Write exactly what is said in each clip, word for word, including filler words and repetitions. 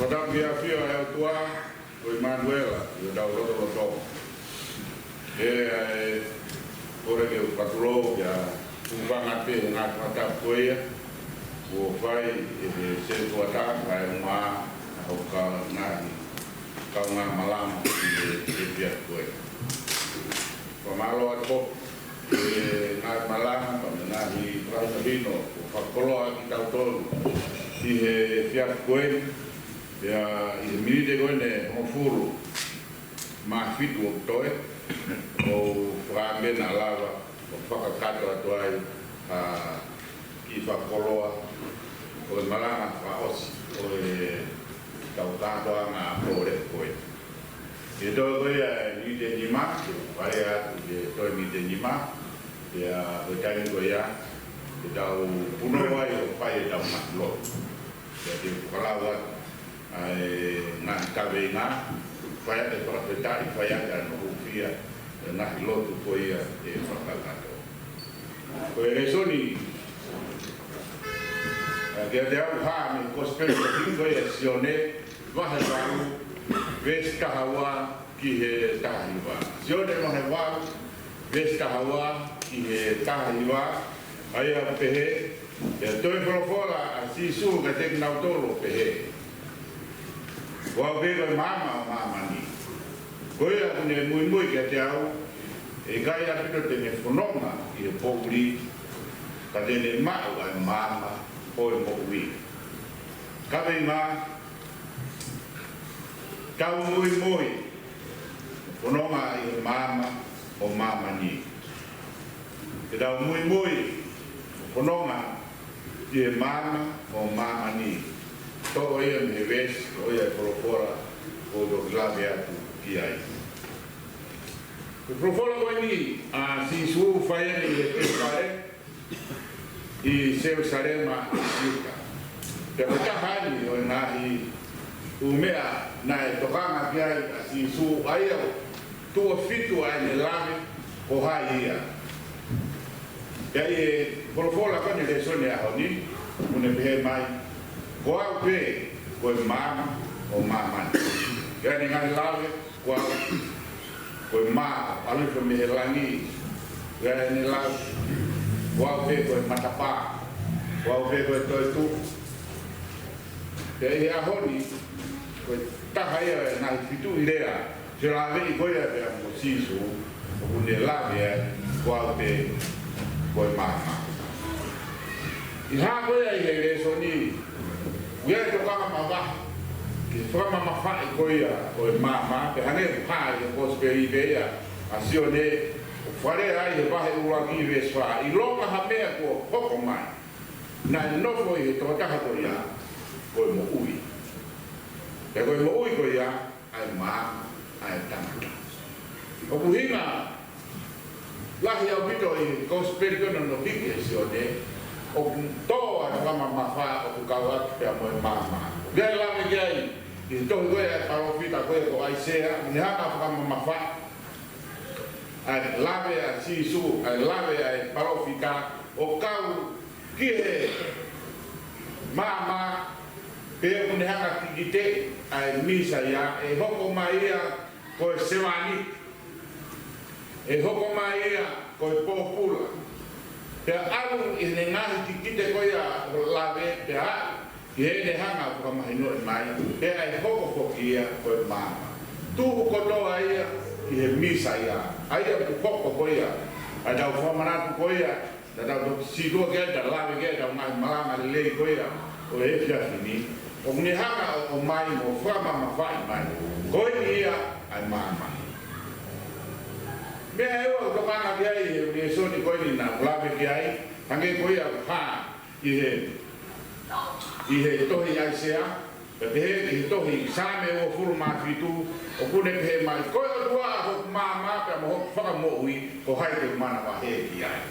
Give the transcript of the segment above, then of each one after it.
Tau ki he ʻafio ʻa e ʻOtua ko ʻImanuela ʻi hotau lotolotonga. ʻE, ʻa e kole ke u fakatulou ki he hūfanga pē he ngaahi fakatapu ko ia kuo fai ʻe he setuata kae ʻumaʻā ʻa hoku ngaahi kaungā malanga ʻi he efiafi ko eni. Fakamālō atu ʻi he ngaahi malanga, mo e ngaahi fakahinohino kuo fakakoloa kitautolu ʻi he efiafi ko eni. Pea ʻi he miniti ko eni ʻe hongofulu mā fitu ʻoku toe, ʻoku ou fakaʻamu ke na lava ʻo fakakakato atu ai ha kiʻi fakakoloa ʻo e malanga fakaʻosi ʻo ʻetau kātoanga ʻo e pō ko eni. ʻI he toe ko ia e miniti ʻe nima, ke u fai atu ʻi he toe miniti ʻe nima, pea ko e taimi ko ia te tau punou ai ʻo fai ʻetau ngaahi lotu. Pea te u fakalau atu ʻa e ngaahi kaveinga, fai atu e fakafetaʻi, fai atu ʻa hono hūfia e ngaahi lotu ko ia ʻe fakakakato. Ko e lēsoni ʻa ia kiate au ʻoku hā mei he Kosipeli ko ia ʻa Sione, vahe valu, veesi taha ua ki he taha hiva. Sione vahe valu, veesi taha ua ki he taha hiva, ʻa ia ʻoku pehē: Pea toe folofola ʻa Sīsū kiate kinautolu ʻo pehē: Ko au pē ko e maama ʻo māmani. Ko ia ʻoku ne muimui kiate au, ʻe ʻikai ʻaupito te ne fononga ʻi he poʻuli, ka te ne maʻu ʻa e maama ʻo e moʻui. Kaveinga: Tau muimui, fononga ʻi he maama ʻo māmani. Ke tau muimui, fononga ʻi he maama ʻo māmani. Toʻo ia mei he veesi ko ia e folofola ʻoku ou toki lave atu ki ai. Ko e folofola ko eni ʻa Sīsū fai ʻi he temipale ʻi Selusalema ʻi Siuta. Pea ko e taha eni ʻo e ngaahi ʻū meʻa naʻe tokanga ki ai ʻa Sīsū, ʻa ia ʻoku tuʻo fitu ʻa ʻene lave ko hai ia. Pea ʻi he folofola ko eni he lēsoni ʻo e ʻaho ni, ʻoku ne pehē mai: Ko au pē ko e maama ʻo māmani. Pea ʻi heʻene ngaahi lave, ko au ko e mā ʻalu hifo mei he langi. Pea ʻi heʻene lave, ko au pē ko e matapā, ko au pē ko e toetuʻu. Pea ʻi he ʻaho ni, ko e taha ia ʻo e ngaahi fituʻi lea, se laveʻi ko ia pea mo Sīsū, ʻoku ne lave ai, ko au pē ko e maama. ʻI he hā ko ia ʻi he lēsoni, ʻoku ʻi ai e tokanga mavahe ki he fakamamafaʻi ko ia ʻo e maama, pea hangē ʻoku hā ʻi he Kosipeli pē ia ʻa Sione, ʻoku fakalea ai he vahe ʻuluaki veesi fā: ʻIlonga ha meʻa kuo hoko mai, naʻe nofo ʻi he tokotaha ko ia ko e moʻui. Pea ko e moʻui ko ia ʻa e maama ʻa e tangata. ʻOku ʻuhinga lahi ʻaupito ʻi he Kosipeli ko eni hono hiki ʻe Sione, ʻoku tō ʻa e fakamamafa ʻoku kau atu pea mo e maama. ʻOku ʻi ai e lave ki ai ʻi he tohi ko ia ʻa e palōfita ko ia ko ʻAisea, ʻoku ne hanga ʻo fakamamafaʻi ʻa e lave ʻa Sīsū, ʻa e lave ʻa e palōfita ʻo kau ki he maama, pea ʻoku ne hanga ʻo kikiteʻi ʻa e Mīsaia, ʻe hoko mai ia ko e sevāniti, ʻe hoko mai ia ko e pōpula. Pea ʻalu ʻi heʻene ngaahi kikite ko ia ʻo lave, pea aʻu ki heʻene hanga ʻo fakamahinoʻi mai, pea ʻe hoko foki ia ko e maama. Tuhu kotoa ia ki he Mīsaia, ʻa ia ʻoku hoko ko ia, ʻa ʻetau fakamanatu ko ia naʻa tau toki sītuʻa ki ai, ta lave ki ai ʻetau ngaahi malanga lelei ko ia ʻo e efiafi ni. ʻOku ne hanga ʻo, ʻo mai mo fakamamafaʻi mai. Ko eni ia ʻa e maama. Meʻa ʻe ua ʻoku tokanga ki ai he lēsoni ko eni naʻa ku lave ki ai, hangē ko ia ʻoku hā ʻi he, ʻi he tohi ʻAisea, pea pehē ki he tohi Saame uofulu mā fitu, ʻoku ne pehē mai: Ko e ʻOtua ʻa hoku maama pea mo hoku fakamoʻui, ko hai te u manavahē ki ai?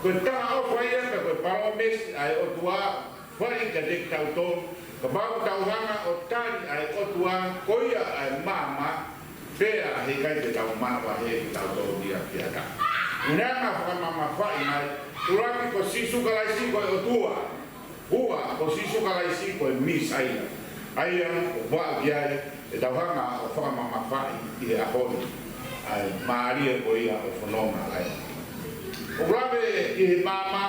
Ko e talaʻofa ia pea ko e palōmesi ʻa e ʻOtua fai kiate kitautolu, kapau ʻoku tau hanga ʻo tali ʻa e ʻOtua ko ia ʻa e maama, pea heʻikai te tau manavahē kitautolu ia ki ha taha. ʻOku ne hanga ʻo fakamamafaʻi mai, ʻuluaki ko Sīsū Kalaisi ko e ʻOtua. Ua, ko Sīsū Kalaisi ko e Mīsaia. ʻA ia ʻoku vaʻu ki ai ʻetau hanga ʻo fakamamafaʻi ʻi he ʻaho ni ʻa e mālie ko ia ʻo e fononga ʻa ia. ʻOku lave ʻi he maama,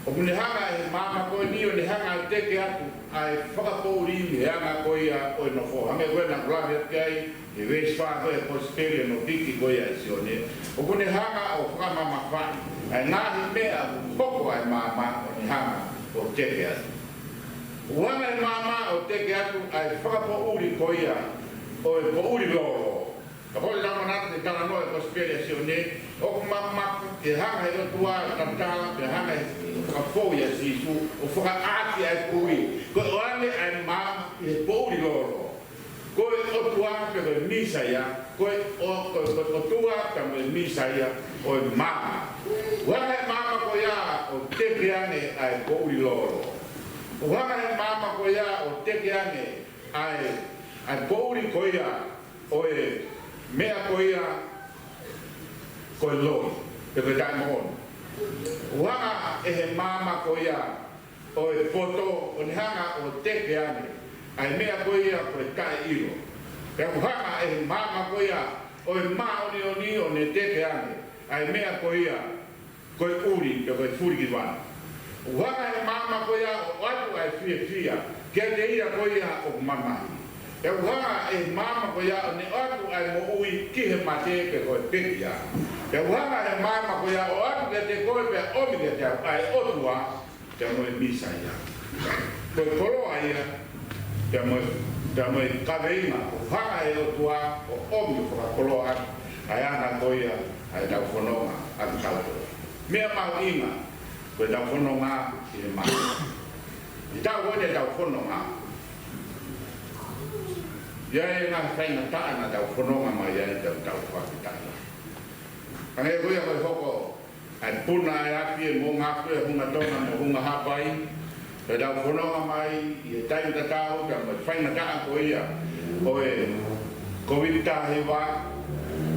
ʻoku ne hanga ʻe he maama ko eni ʻo ne hanga ʻo teke atu ʻa e fakapoʻuli mei he anga ko ia ʻo e nofo. Hangē ko ia naʻa ku lave atu ki ai, he veesi fā ko e Kosipeli ʻa e nofo piki ko ia ʻa Sione, ʻoku ne hanga ʻo fakamamafaʻi ʻa e ngaahi meʻa ʻoku hoko ai ʻa e maama ʻo ne hanga ʻo teke atu. ʻOku hanga ʻe he maama ʻo teke atu ʻa e fakapoʻuli ko ia ʻo e poʻuli lōlō. Ka ko e tau manatu ki he talanoa ʻa e Kosipeli ʻa Sione, ʻoku mamaku ke hanga ʻe he ʻOtua ʻo tatala, ke hanga ʻe he fakafou ʻia Sīsū, ʻo fakaʻaaki ʻa e kui. Ko e ʻoange ʻa e maama ʻi he poʻuli lōlō. Ko e ʻOtua pē ko e Mīsaia, ko e ʻo, ko e, ko e ʻOtua pē mo e Mīsaia, ko e maama. ʻOku hanga ʻe he maama ko ia ʻo teke ange ʻa e poʻuli lōlō. ʻOku hanga ʻe he maama ko ia ʻo teke ange ʻa e, ʻa e poʻuli ko ia ʻo e meʻa ko ia ko e loi, pe ko e taʻemoʻoni. ʻOku hanga ʻe he maama ko ia ʻo e poto ʻo ne hanga ʻo teke ange ʻa e meʻa ko ia ko e taʻeʻilo. Pea ʻoku hanga ʻe he maama ko ia ʻo e māʻoniʻoni ʻo ne teke ange ʻa e meʻa ko ia ko e ʻuli, pe ko e fulikivanu. ʻOku hanga ʻe he maama ko ia ʻo ʻoatu ʻa e fiefia kiate ia ko ia ʻoku mamahi. Pea ʻoku hanga ʻe he maama ko ia ʻo ne ʻoatu ʻa e moʻui ki he mate pe ko e pekia. Pea ʻoku hanga ʻe he maama ko ia ʻo ʻoatu kiate koe pea ʻomi kiate au ʻa e ʻOtua pea mo e Mīsaia. Ko e koloa ia, pea mo e, pea mo e kaveinga, ʻoku hanga ʻe he ʻOtua ʻo ʻomi ʻo fakakoloa ʻaki ʻa e anga ko ia ʻa ʻetau fononga ʻa kitautolu. Meʻa mahuʻinga, ko ʻetau fononga ʻi he maama. ʻI he taʻu ko eni ʻetau fononga, ʻi ai e ngaahi faingataʻa naʻa tau fononga mai ai, tau, tau fakataha. Hangē ko ia ko e hoko ʻa e puna ʻa e afi ʻi he moʻunga afi ʻa Hunga Tonga mo Hunga Haʻapai. Pea tau fononga mai ʻi he taimi tatau pea mo e faingataʻa ko ia ʻo e Kōviti taha hiva.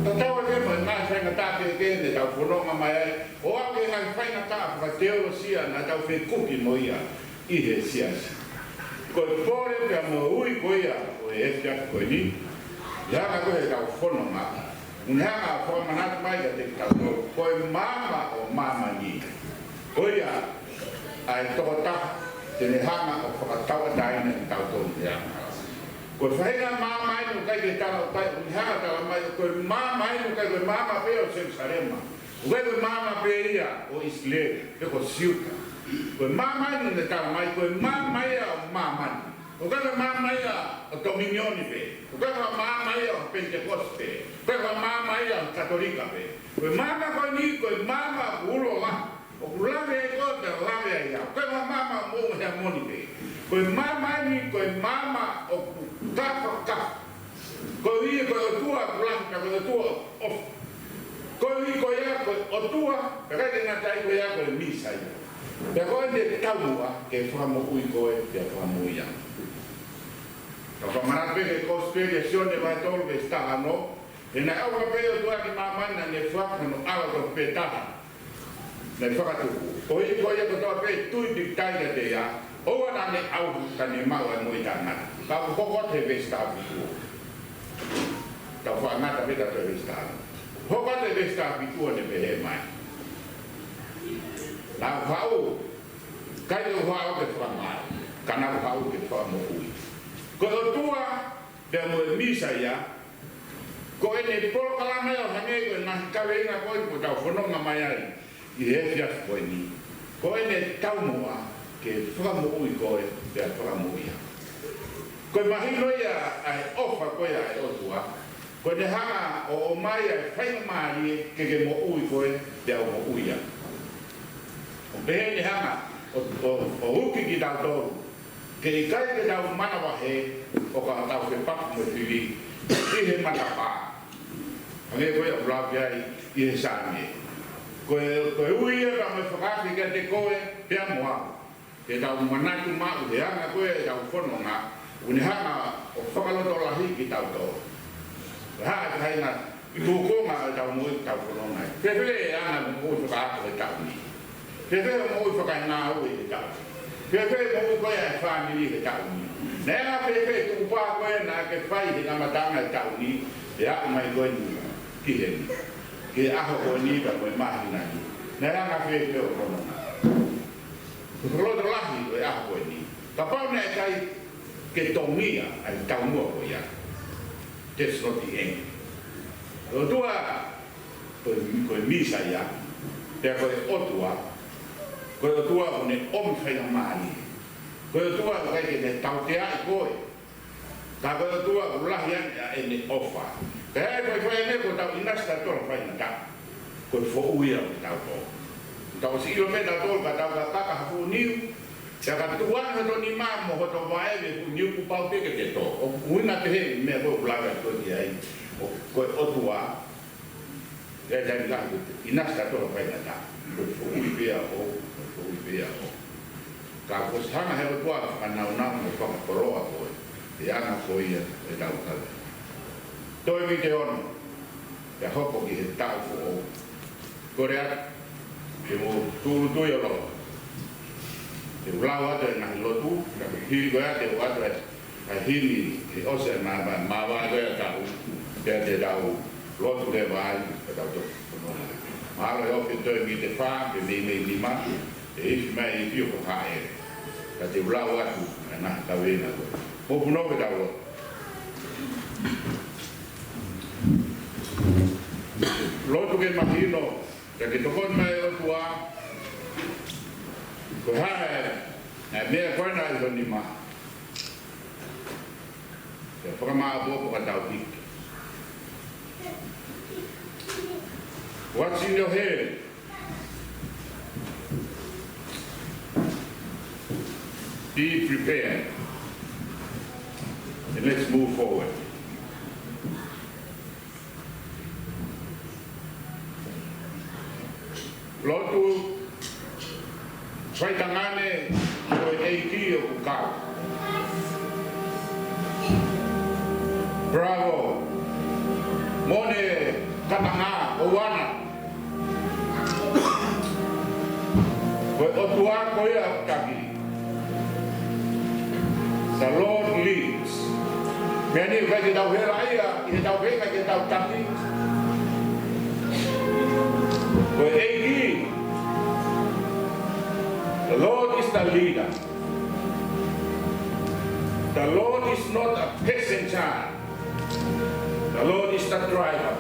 Tatau ai pē mo e ngaahi faingataʻa kehekehe ne tau fononga mai ai, ʻo aʻu ki he ngaahi faingataʻa fakateolosia naʻa tau fekuki mo ia ʻi he siasi. Ko e pole pea mo e ui ko ia ʻo e efiafi ko eni, ʻi he anga ko ē ʻetau fononga, ʻoku ne hanga ʻo fakamanatu mai kiate kitautolu ko e maama ʻo māmani. Ko ia ʻa e tokotaha te ne hanga ʻo fakatauʻatāina kitautolu ʻi he anga. Ko e faʻahinga maama eni ʻoku ʻikai ke tala ʻo kai, ʻoku ne hanga ʻo tala mai ko e maama eni ʻoku ʻikai ko e maama pē ʻo Selusalema. ʻOku ʻikai ko e maama pē ia ʻo ʻIsileli, pe ko Siuta. Ko e maama eni ʻoku ne tala mai, ko e maama ia ʻo māmani. ʻOku ʻikai ko e maama ia ʻo Tominioni pē. ʻOku ʻikai ko e maama ia ʻo Penitekosi pē. ʻOku ʻikai ko e maama ia ʻo Katolika pē. Ko e maama ko eni, ko e maama ʻoku ulo lahi. ʻOku lave ai koe pea lave ai au. ʻOku ʻikai ko e maama ʻo Moʻunga Heamoni pē. Ko e maama eni, ko e maama ʻoku kafakafa. Koeʻuhi ko e ʻOtua ʻoku lahi, pea ko e ʻOtua ʻofa. Koeʻuhi ko ia ko e ʻOtua, pea ʻikai ke ngata ai, ko ia ko e Mīsaia. Pea ko ʻene taumuʻa ke fakamoʻui koe, pea fakamoʻui au. Ka fakamanatu pē ki he Kosipeli ʻa Sione vahe tolu veesi taha ono, he naʻe ʻofa pē ʻa e ʻOtua ki māmani naʻa ne foaki hono ʻAlo tofu pē taha naʻe fakatupu, koeʻuhi ko ia kotoa pē ʻe tui pīkitai kiate ia, ʻoua naʻa ne ʻauha, ka ne maʻu ʻa e moʻui taʻengata. Ka ʻoku hoko atu he veesi taha fitu. Tau faʻa ngata pē tautolu he veesi taha ono. Hoko atu he veesi taha fitu ʻo ne pehē mai: Naʻa ku haʻu, ʻikai te u haʻu ke fakamāu, ka naʻa ku haʻu ke fakamoʻui. Ko e ʻOtua pea mo e Mīsaia, ko ʻene polokalama ia ʻo hangē ko e ngaahi kaveinga ko ē ʻoku tau fononga mai ai ʻi he efiafi ko eni. Ko ʻene taumuʻa ke fakamoʻui koe pea fakamoʻui au. Ko e mahino ia ʻa e ʻofa ko ia ʻa e ʻOtua, ko ʻene hanga ʻo ʻomai ʻa e faingamālie ke ke moʻui koe pea u moʻui au. ʻO pehē ʻene hanga ʻo, ʻo, ʻo uki kitautolu ke ʻikai ke tau manavahē ʻo ka tau fepaku mo e fili ʻi he matapā. Hangē ko ia ʻoku lave ai ʻi he Saame. Ko e, ko e ui ia pea mo e fakaafe kiate koe pea mo au, ke tau manatu maʻu he anga ko ē ʻetau fononga, ʻoku ne hanga ʻo fakalotolahiʻi kitautolu. Ko e hā e faʻahinga tūkunga ʻo ʻetau moʻui ʻoku tau fononga ai? Fēfē e anga ʻo e moʻui fakaako he taʻu ni? Fēfē hoʻo moʻui fakangāue he taʻu ni? Fēfē moʻui ko ia ʻa e fāmili he taʻu ni? Naʻe anga fēfē e tukupā ko ē naʻa ke fai he kamataʻanga e taʻu ni, ʻo aʻu mai ko eni ki heni, ki he ʻaho ko eni pea mo e māhina ni? Naʻe anga fēfē hoʻo fononga? Ko e fakalotolahi ʻo e ʻaho ko eni. Kapau naʻe ʻikai ke tongia ʻa e taumuʻa ko ia, that's not the end. Ko e ʻOtua, ko e, ko e Mīsaia, pea ko e ʻOtua, ko e ʻOtua ʻoku ne ʻomi faingamālie. Ko e ʻOtua ʻoku ʻikai ke ne tauteaʻi koe. Ka ko e ʻOtua ʻoku lahi ange ʻa ʻene ʻofa. Pea ʻe faifai ʻene ko tau ʻinasi tautolu faingataʻa. Ko e foʻui ia ʻo kitautolu. Tau sio pē tautolu ka tau kakaka ha fuʻu niu, pea ka tuʻu ange hoto nima mo hoto vaʻe ʻi he fuʻu niu, kuo pau pē ke ke tō. ʻOku ʻuhinga pehē e meʻa ko ē ʻoku lave atu ki ai ʻo, ko e ʻOtua. Pea taimi lahi ʻoku ʻinasi tautolu faingataʻa. Ko e foʻui pē ia ʻo, ko e foʻui pē ia ʻo. Ka kuo ʻosi hanga he ʻOtua ʻo fakanāunau mo fakakoloa koe he anga ko ia ʻetau kau. Toe Viti ono, pea hoko ki he taʻu foʻou. Kole atu ke mou tūʻulutui ʻo lotu. Te u lau atu e ngaahi lotu, ka ko e hili ko ia te u ʻoatu e, ʻa e himi, ʻe ʻosi e mā-, mā-, māvae ko ia ʻa e taʻu, pea te tau lotu leva ai, pea tau toki fononga. Mahalo ʻe ofi e toe Viti fā, pe meimei nima, ʻe ifi mai e ifi ʻoku haʻele. Ka te u lau atu ʻa e ngaahi kaveinga ko ē. Mou punou ke tau lotu. Lotu ke mahino, pea ke tokoni mai ʻOtua, ko e hā e, e meʻa ko ena ʻi ho nima. Pea fakamāʻopoʻopo ka tau hiki. What's in your head? Be prepared. And let's move forward. Lotu, fai tangane, ko e ʻEiki ʻoku kau. Bravo. Mone kananga o wana. Ko e ʻOtua ko ia ʻoku taki. The Lord leads. Meʻa ni ʻoku ʻikai ke tau hela ia ʻi heʻetau feinga ke tau taki. Ko e ʻEiki. The Lord is the leader. The Lord is not a passenger. The Lord is the driver.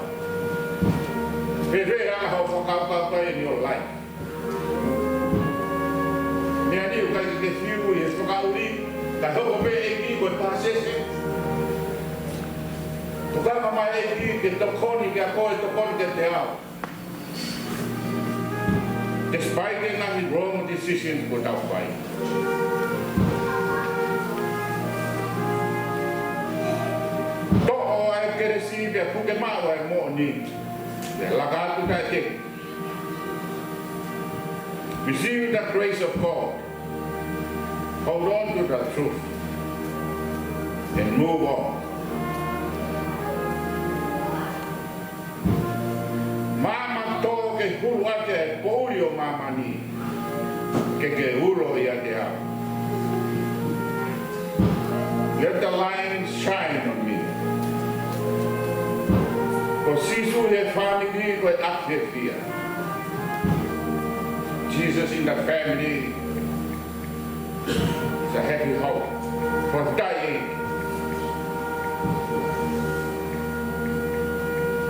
Fēfē ʻa hoʻo fakakaukau ko ē in your life? Meʻa ni ʻoku ʻikai ke ke fiu ʻi he fakaʻuli, ka hoko pē ʻEiki ko e passenger. Tokanga mai ʻEiki ke tokoni kia koe, tokoni kiate au. Despite the ngaahi wrong decisions kuo tau fai. Toʻo ʻa e kelesi pea puke maʻu ʻa e moʻoni. Pea laka atu ki he ʻEiki. Receive the grace of God. Hold on to the truth. And move on. Māmani tō ke hulu ʻaki e poʻuli ʻo māmani, ke ke ulo ʻiate au. Let the light shine on me. Ko Sīsū he fāmili ko e ʻapi fiefia. Jesus in the family. It's a happy hour for dying.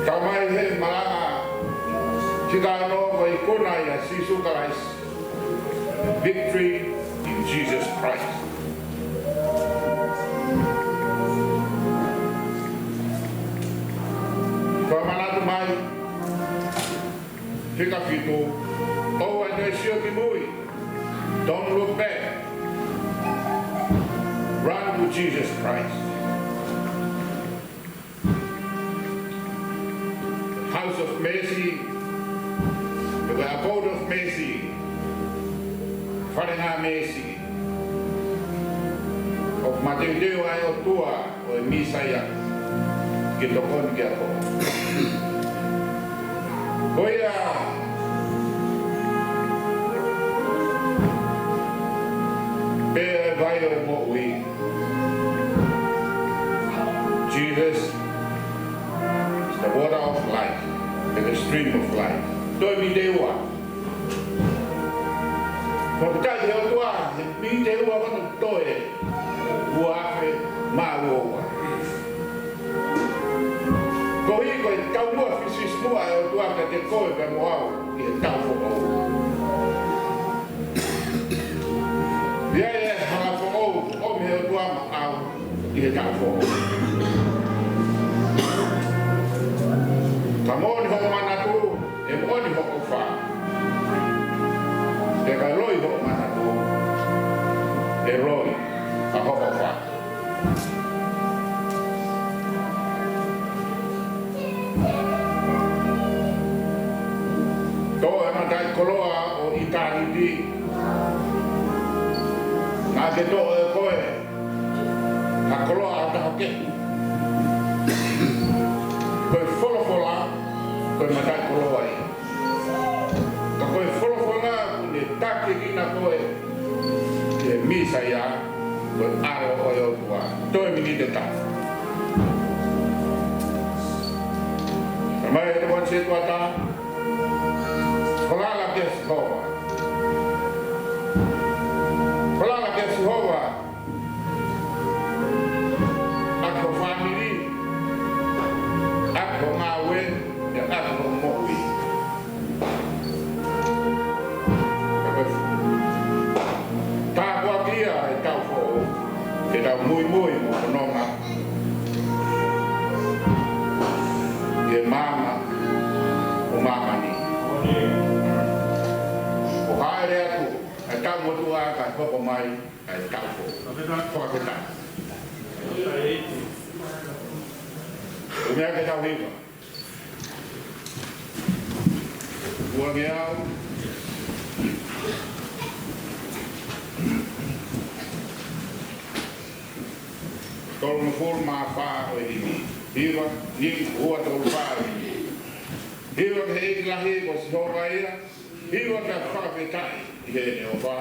Tau mai he malanga fika ono ko e ikuna ʻia Sīsū Kalaisi. Victory in Jesus Christ. Fakamanatu mai. Fika fitu, ʻoua ʻe toe sio ki mui. Don't look back. Run to Jesus Christ. House of Mercy, the abode of mercy. Fale ngā mēsi. ʻOku mateuteu ʻa e ʻOtua ʻo e Mīsaia ke tokoni kia koe. Ko ia, Moʻui. Jesus is the water of life and the stream of life. Toe miniti ʻe ua. Ko e tali ʻa e ʻOtua, he miniti ʻe ua ko ē toe ua afe mā ua ua. Koeʻuhi ko e taumuʻa fisifisimuʻa ʻa e ʻOtua kiate koe pea mo au ʻi he taʻu foʻou. ʻI ai e hala foʻou ʻoku ʻomi ʻe he ʻOtua maʻau ʻi he taʻu foʻou. Ka moʻoni hoʻo manatu, ʻe moʻoni hoʻo ʻofa. Pea ka loi hoʻo manatu, ʻe loi ʻa hoʻo ʻofa. Toʻo e mataʻikoloa ʻo ʻitāniti. Naʻa ke toʻo ʻe koe ha koloa ʻo taha kehe. Ko e folofola, ko e mataʻikoloa ia. Ka ko e folofola ʻoku ne taki kina koe ki he Mīsaia, ko e ʻAlo ʻo e ʻOtua. Toe miniti ʻe taha. Tamai, ʻe te wan se tuata. Falala kia Sihova. Falala kia Sihova. ʻAki ho fāmili, ʻaki ho ngāue, pea ʻaki hoʻo moʻui. Ka ko e tāpuaki ia ʻo e taʻu foʻou, ke tau muimui mo fononga ʻi he maama ʻo māmani. ʻO hāʻele atu ʻa e taʻu motuʻa kae hoko mai ʻa e taʻu foʻou. Fakafetaʻi. Ko e meʻa ke tau hiva. Uangeau tolungofulu mā fā ʻo e himi. Hiva, himi ua tolu fā ʻo e himi. Hiva ki he ʻEiki lahi ko Sihova ia. Hiva ke fakafetaʻi ʻi heʻene ʻofa.